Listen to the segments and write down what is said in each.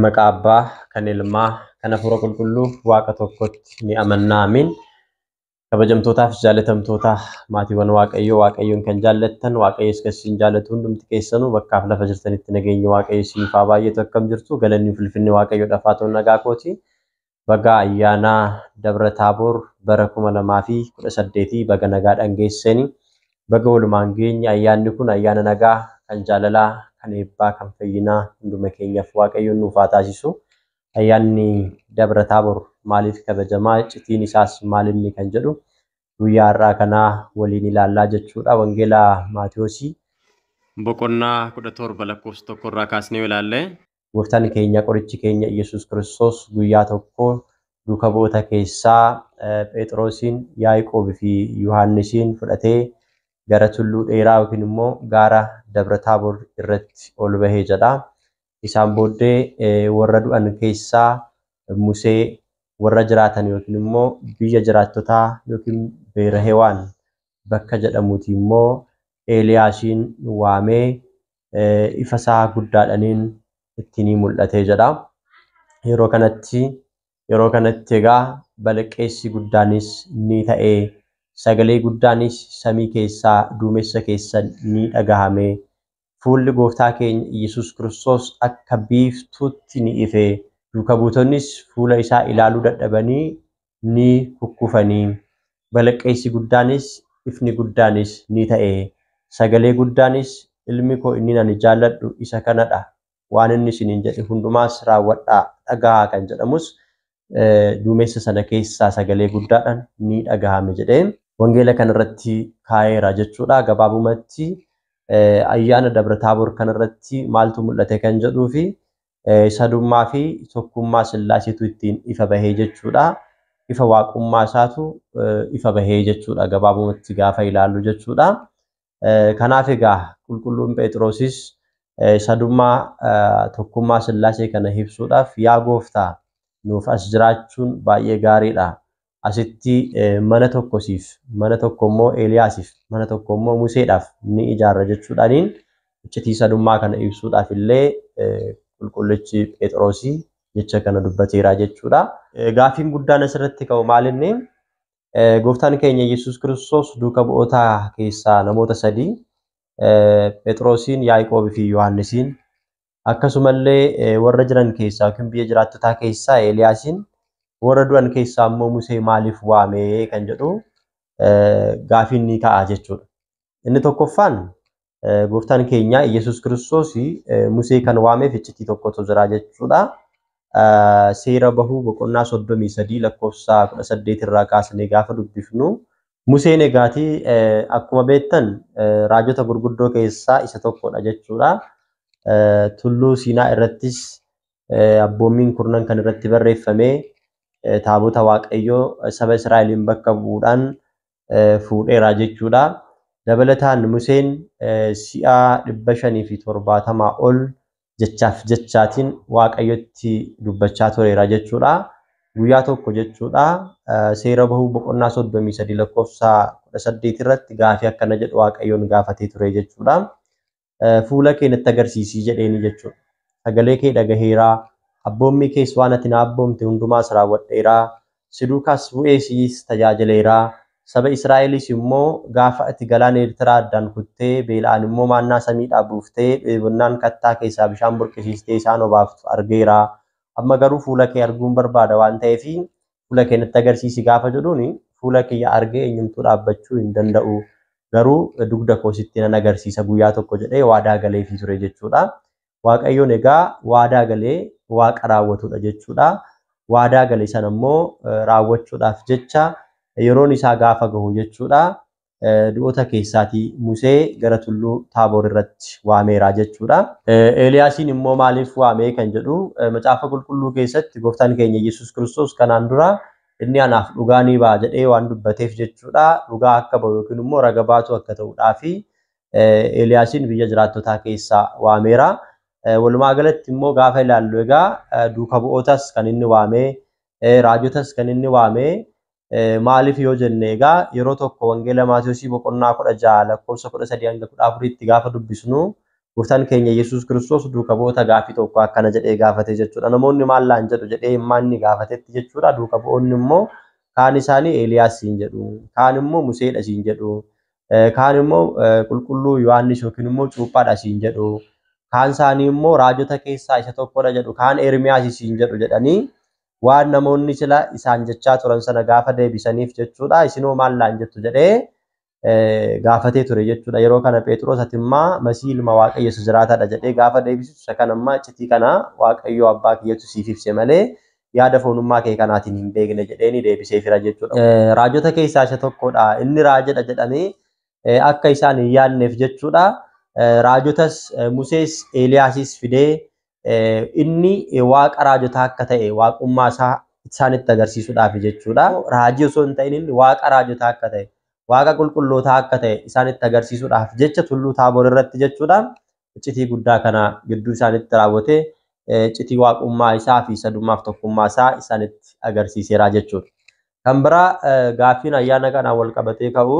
Maqaa Abbaa, kan Ilmaa, kan Hafuura Qulqulluu Waaqa tokkotti ni amanna. Amiin. Kabajamtootaaf jaalatamtoota maatiiwwan Waaqayyoo, Waaqayyoon kan jaallattan, Waaqayyos kan isin jaallatu hundumti keessanuu bakkaaf lafa jirtanitti nageenyi Waaqayyo isiniif haa baay'atu. Akkam jirtu? Galanni ulfinni Waaqayyoodhaaf haa ta'u, nagaa kooti. Baga ayyaana Dabra Taaboor bara 2018 baga nagaadhaan geessanii, baga walumaan geenye. Ayyaanni kun ayyaana nagaa, kan jaalalaa, kan eebbaa, kan fayyinaa hunduma keenyaaf Waaqayyoon nuuf haa taasisu. Ayyaanni Dabra Taaboor maaliif kabajamaa? Iccitiin isaas maalinni kan jedhu guyyaa har'aa kanaa waliin ilaallaa jechuudha. Wangeela Maatiyoosii boqonnaa 17 lakkoofsa 1 irraa kaasnee ilaalle. Gooftaan keenya, qorichi keenya Iyyasuus Kiristoos guyyaa tokko duuka bu'oota keessaa Phexrosiin, Yaaqoobii fi Yohaannisiin fudhatee gara tulluu dheeraa yookiin immoo gaara Dabra Taaboor irratti ol bahee jedha. Isaan booddee warra du'an keessaa Musee, warra jiraatan yookiin immoo biyya jiraattotaa yookiin Beerahewaan bakka jedhamuuti immoo Eeliyaasiin waamee ifa isaa guddaadhaniin itti ni mul'ate jedha. Yeroo kanatti egaa balaqqeessi guddaanis ni ta'e, sagalee guddaanis samii keessaa duumessa keessa ni dhagahame. Fuulli Gooftaa keenya Iyyasuus Kiristoos akka biiftuutti ni ife. Duuka buutonnis fuula isaa ilaaluu dadhabanii ni kukkufanii. Balaqqeessi guddaanis ifni guddaanis ni ta'e. Sagalee guddaanis, "Ilmi koo inni ani jaalladhu isa kanadha. Waan inni isiniin jedhe hundumaas raawwadhaa, dhagahaa" kan jedhamus duumessa sana keessaa sagalee guddaadhaan ni dhagahame jedhee wangeela kanarratti kaa'eera jechuudha. Gabaabumatti ayyaana Dabra Taaboor kanarratti maaltu mul'ate kan jedhuu fi sadummaa fi tokkummaa Sillaaseetu ittiin ifa bahee jechuudha. Ifa waaqummaa isaatu ifa bahee jechuudha gabaabumatti gaafa ilaallu jechuudha. Kanaaf egaa qulqulluun Phexrosis sadummaa tokkummaa Sillaasee kana ibsuudhaaf, "Yaa Gooftaa, nuuf as jiraachuun baay'ee gaariidha. Asitti mana tokko siif, mana tokko immoo Eeliyaasiif, mana tokko immoo Museedhaaf ni ijaarra" jechuudhaaniin iccitii sadummaa kana ibsuudhaaf illee qulqullichi Phexrosii jecha kana dubbateera jechuudha. Gaaffiin guddaan asirratti ka'u maalinni, Gooftaan keenya Yesuus Kiristoos duuka bu'oota keessaa namoota sadii, Phexrosiin, Yaaqoobii fi Yohaannisiin, akkasumallee warra jiran keessaa yookiin biyya jiraattotaa keessaa Eeliyaasiin, warra du'an keessaa immoo Musee maaliif waamee kan jedhu gaaffiin ni ka'a jechuudha. Inni tokkoffaan, Gooftaan keenya Yesuus Kiristoos Musee kan waameef iccitii tokkotu jira jechuudha. Seera Bahuu boqonnaa 33 lakkoofsa 18 irraa kaasnee gaafa dubbifnu, Museen egaatii akkuma beektan raajota gurguddoo keessaa isa tokkodha jechuudha. Tulluu Siinaa irrattis abboommiin kurnan kan irratti barreeffame taabota Waaqayyoo saba Israa'eliin bakka bu'uudhaan fuudheera jechuudha. Dabalataan Museen si'a 570 ol jechaaf jechaatiin Waaqayyotti dubbachaa tureera jechuudha. Guyyaa tokko jechuudha, Seera Bahuu boqonnaa 33 lakkoofsa 18 irratti gaafii akkana jedhu Waaqayyoon gaafatee ture jechuudha. "Fuula kee natti agarsiisii" jedheeni jechuudha. "Sagalee kee dhagaheeraa, abboommii kees waan ati na abboomte hundumaas raawwadheeraa, si duukaas bu'ee siis tajaajileeraa. Saba Israa'elis immoo gaafa ati galaana Eertiraa addaan kuttee, beela'aan immoo maannaa samiidhaa buuftee, dheebonnaan kattaa keessaa bishaan burqisiistee isaan obaaftu argeera. Amma garuu fuula kee arguun barbaada waan ta'eef fuula kee natti agarsiisi" gaafa jedhuuni, "Fuula kiyya argee eenyumtuu dhaabbachuu hin danda'u. Garuu dugda koo sitti nan agarsiisa guyyaa tokko" jedhee waadaa galeefii ture jechuudha. Waaqayyoon egaa waadaa galee waaqa raawwatudha jechuudha. Waadaa gale sana immoo raawwachuudhaaf jecha yeroon isaa gaafa gahu jechuudha, du'oota keessaatii Musee gara tulluu Taaboor irratti waameera jechuudha. Eeliyaasiin immoo maaliif waamee kan jedhu, Macaafa Qulqulluu keessatti Gooftaan keenya Yesuus Kiristoos kanaan dura "Inni anaaf dhugaa ni ba'a" jedhee waan dubbateef jechuudha. Dhugaa akka bahu yookiin immoo raga baatu akka ta'uudhaafi Eeliyaasiin biyya jiraattotaa keessaa waameera. Walumaa galatti immoo gaafa ilaallu egaa duuka bu'ootas kan inni waamee, raajotas kan inni waamee maaliif yoo jenne, egaa yeroo tokko Wangeela Maatiyosii boqonnaa 16 lakkoofsa 13 hanga 14tti gaafa dubbisnu Gooftaan keenya Yesuus Kiristoos duuka bu'oota gaaffii tokko akkana jedhee gaafate jechuudha. Namoonni maal laan jedhu jedhee himmaan gaafatetti jechuudha. Duuka bu'oonni immoo kaan isaanii Eeliyaas siin jedhu, kaan immoo Museedha siin jedhu, kaan immoo qulqulluu Yohaannis yookiin immoo Cuuphaadha siin jedhu, kaan isaanii immoo raajota keessaa isa tokkodha jedhu, kaan Ermiyaas siin jedhu jedhanii waan namoonni sila isaan jechaa turan sana gaafa deebisaniif jechuudha. Isinoo maal laan jettu jedhee gaafatee ture jechuudha. Yeroo kana Phexros atimmaa Masii ilma Waaqayyo isa jiraataadha jedhee gaafa deebisu isa kanammaa iccitii kana Waaqayyo abbaa kiyyatu siif ibse malee yaada foonummaa kee kanaatiin hin beekne jedhee ni deebiseefira jechuudha. Raajota keessaa isa tokkodha. Inni raajadha jedhamee akka isaan hin yaadneef jechuudha. Raajotas Musees Eeliyaasis fidee inni waaqa raajotaa akka ta'e waaqummaa isaa isaanitti agarsiisuudhaaf jechuudha. Raajii osoo hin ta'in inni waaqa raajotaa akka ta'e, waaqa qulqullootaa akka ta'e isaanitti agarsiisuudhaaf jecha tulluu Taaboor irratti jechuudha. Iccitii guddaa kana gidduu isaanitti raawwate iccitii waaqummaa isaa fi sadummaaf tokkummaa isaa isaanitti agarsiiseera jechuudha. Kan biraa gaaffiin ayyaana kanaan wal qabatee ka'u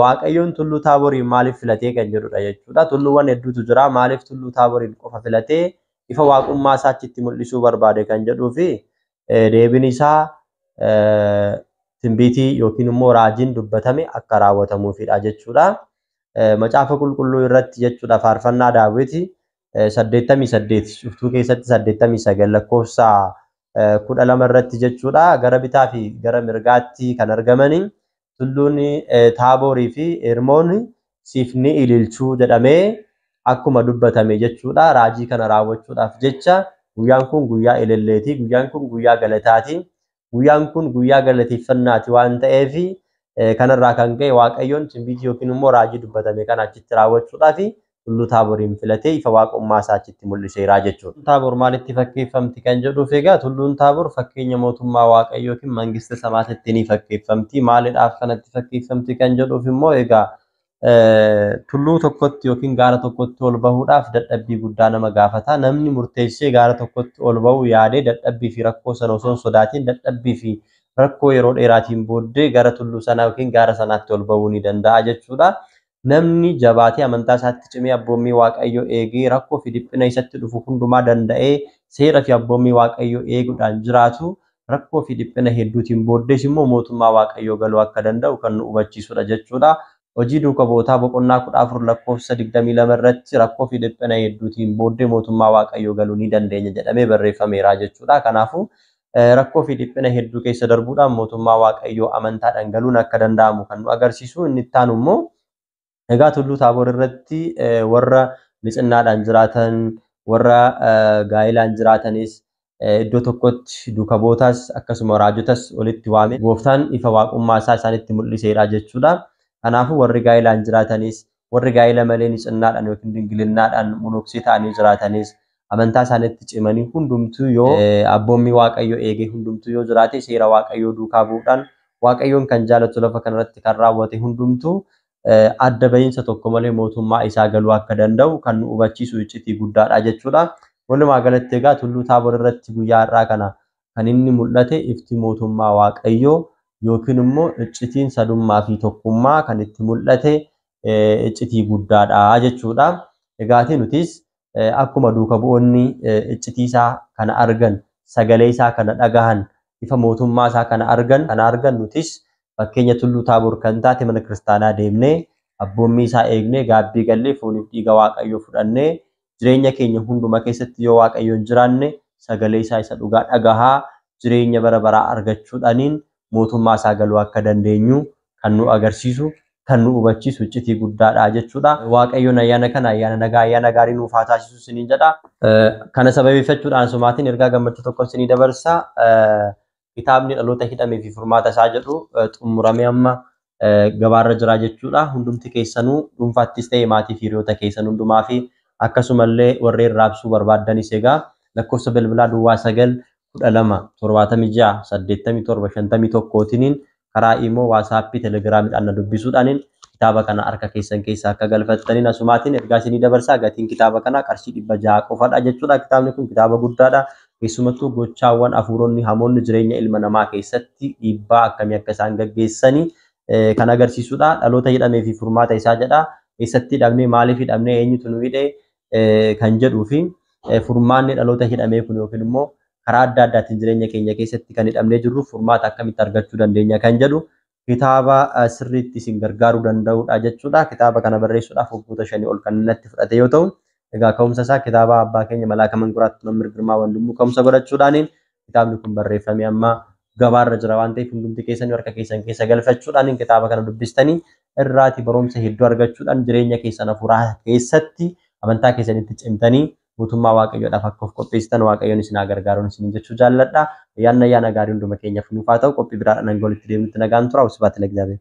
Waaqayyoon tulluu Taaboriin maaliif filatee kan jedhudha jechuudha. Tulluuwwan hedduutu jira. Maaliif tulluu Taaboriin qofa filatee ifa waaqummaa isaa achitti mul'isuu barbaade kan jedhuu fi deebiin isaa timbiitii yookiin immoo raajiin dubbatame akka raawwatamuufidha jechuudha. Macaafa qulqulluu irratti jechuudha faarfannaa Daawiti 88 cuftuu keessatti 89 lakkoofsa 12 irratti jechuudha gara bitaa fi gara mirgaatti kan argamanii tulluun Taaborii fi Hermoon siif ni ililchuu jedhamee akkuma dubbatame jechuudha. Raajii kana raawwachuudhaaf jecha guyyaan kun guyyaa ililleeti, guyyaan kun guyyaa galataati, guyyaan kun guyyaa galateeffannaati waan ta'eef kanarraa kan ka'e Waaqayyoon timbiitii yookiin immoo raajii dubbatame kana achitti raawwachuudhaaf tulluu Taaboriin filatee ifa waaqummaa isaa achitti mul'iseera jechuudha. Taaboor maalitti fakkeeffamti kan jedhuuf egaa tulluun Taaboor fakkeenya mootummaa Waaqayyoo yookiin mangista samaatitti ni fakkeeffamti. Maaliidhaaf kanatti fakkeeffamti kan jedhuuf immoo egaa tulluu tokkotti yookiin gaara tokkotti ol bahuudhaaf dadhabbii guddaa nama gaafata. Namni murteessee gaara tokkotti ol bahuu yaadee dadhabbii fi rakkoo sana osoo hin sodaatin dadhabbii fi rakkoo yeroo dheeraatiin booddee gara tulluu sanaa yookiin gaara sanaatti ol bahuu ni danda'a jechuudha. Namni jabaatee amantaa isaatti cimee abboommii Waaqayyoo eegee rakkoo fi dhiphina isatti dhufu hundumaa danda'ee seera fi abboommii Waaqayyoo eeguudhaan jiraatu rakkoo fi dhiphina hedduutiin booddees immoo mootummaa Waaqayyoo galuu akka danda'u kan nu hubachiisudha jechuudha. Hojii duuka bu'ootaa boqonnaa 14 lakkoofsa 22 irratti rakkoo fi dhiphina hedduutiin booddee mootummaa Waaqayyoo galuu ni dandeenya jedhamee barreeffameera jechuudha. Kanaafuu rakkoo fi dhiphina hedduu keessa darbuudhaan mootummaa Waaqayyoo amantaadhaan galuun akka danda'amu kan nu agarsiisu. Inni itti aanu immoo egaa tulluu Taaboor irratti warra miccinnaadhaan jiraatan, warra gaa'ilaan jiraatanis iddoo tokkotti duuka bu'ootas akkasuma raajotas walitti waame gooftaan ifa waaqummaa isaa isaanitti mul'iseera jechuudha. Kanaafuu warri gaa'ilaan jiraatanis, warri gaa'ila malee miccinnaadhaan yookiin dingilinnaadhaan monoksee ta'anii jiraatanis amantaa isaanitti cimanii hundumtuu yoo abboommii Waaqayyoo eegee hundumtuu yoo jiraate seera Waaqayyoo duukaa bu'uudhaan Waaqayyoon kan jaalatu lafa kanarratti kan raawwate hundumtuu adda bahiinsa tokko malee mootummaa isaa galuu akka danda'u kan nu hubachiisu iccitii guddaadha jechuudha. Walumaa galatti egaa tulluu Taaboor irratti guyyaa har'aa kana kan inni mul'ate ifti mootummaa Waaqayyoo yookiin immoo iccitiin sadummaa fi tokkummaa kan itti mul'ate iccitii guddaadha jechuudha. Egaatii nutis akkuma duuka bu'oonni iccitii isaa kana argan, sagalee isaa kana dhagahan, ifa mootummaa isaa kana argan nutis fakkeenya tulluu Taaboor kan taate mana kiristaanaa deemnee abboommii isaa eegnee gaabbii gallee fooniif dhiiga Waaqayyoo fudhannee jireenya keenya hunduma keessatti yoo Waaqayyoon jiraanne sagalee isaa isa dhugaa dhagahaa jireenya bara baraa argachuudhaaniin mootummaa isaa galuu akka dandeenyu kan nu agarsiisu kan nu hubachiisu iccitii guddaadha jechuudha. Waaqayyoon ayyaana kana ayyaana nagaa ayyaana gaarii nuuf haa taasisu isiniin jedha. Kana sababeeffachuudhaan sumaatiin ergaa gammachuu tokko isinii dabarsa. Kitaabni dhaloota hidhamee fi furmaata isaa jedhu xumuramee amma gabaarra jira jechuudha. Hundumti keessanuu dhuunfaattis ta'e maatii fi hiriyoota keessan hundumaa fi akkasumallee warreen raabsuu barbaaddanis egaa lakkoofsa bilbilaa duwwaa 9 12 76 87 51 karaa Imoo, Waasaappii, Telegiraamiidhaan na dubbisuudhaaniin kitaaba kana harka keessan keessa akka galfattaniin asumaatiin ergaa isinii dabarsaa. Gatiin kitaaba kanaa qarshii 600 qofadha jechuudha. Kitaabni kun kitaaba guddaadha. Keessumattuu gochaawwan hafuuronni hamoonni jireenya ilma namaa keessatti dhiibbaa akkamii akka isaan gaggeessanii kan agarsiisudha. Dhaloota hidhamee fi furmaata isaa jedha. Eessatti hidhamne, maaliif hidhamne, eenyutu nu hidhe kan jedhuu fi furmaanni dhaloota hidhamee kun yookiin immoo karaa adda addaatiin jireenya keenya keessatti kan hidhamnee jirru furmaata akkamitti argachuu dandeenya kan jedhu kitaaba sirriitti isin gargaaruu danda'udha jechuudha. Kitaaba kana barreessuudhaaf waggoota 5 ol kan natti fudhate yoo ta'u, egaa ka'umsa isaa kitaaba abbaa keenya Malaaka Manguraatti Mammir Girmaa Wandimuu ka'umsa godhachuudhaan kitaabni kun barreeffamee amma gabaarra jira waan ta'eef hundumti keessan harka keessan keessa galfachuudhaan kitaaba kana dubbistanii irraati barumsa hedduu argachuudhaan jireenya keessan hafuuraa keessatti amantaa keessanitti cimtanii mootummaa Waaqayyoodhaaf akka of qopheessitan Waaqayyoon isin haa gargaaruun isin jechuu jaalladha. Ayyaanni ayyaana gaarii hunduma keenyaaf nuuf haa ta'u. Qophii biraadhaan hanga walitti deemnutti nagaan tura. Usbaatti Lagzaabee.